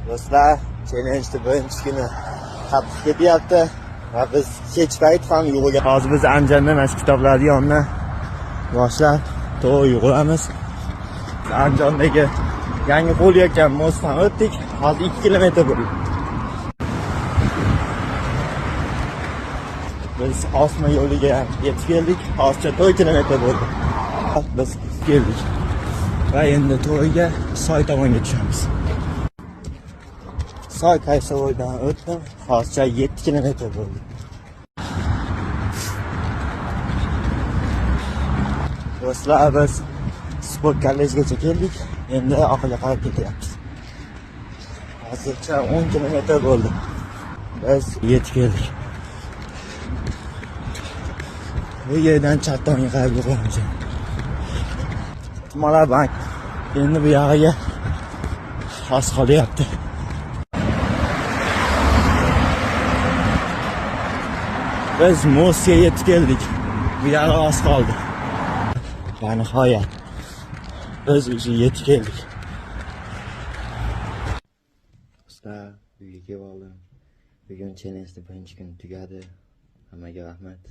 Do'stlar, challenge'ni birinchi kuni qattiq ketyapti va biz kech payt ham yugurgan. Hozir biz Andijonda mana shu kitoblarni yonidan boshlab to'g'ri yuguramiz. Andijondagi yangi qo'liyotgan mostdan o'tdik. Hozir 2 kilometr bo'ldi. Biz Osma yo'liga ham yetib keldik. Hozircha 4 kilometr bo'ldi. Biz keldik. Va endi to'yga soy tomonga tushamiz. Soy Kaysovoydan o'tdim. Hozircha 7 kilometr bo'ldi. Do'stlar, biz sport kollejgacha keldik. Endi orqaga qarab ketyapmiz. Hozircha 10 kilometr bo'ldi. Biz yetib keldik. Bu yerdan chap tomonga qarab yuguramiz. Bank endi bu yog'iga oz qolyapti. Biz Mosga yetib keldik. Bu yog'i oz qoldi. Va nihoyat biz уже yetib keldik. Do'stlar, uyga kelib oldim. Bugun challenge'ni birinchi kun tugadi. Hammaga rahmat.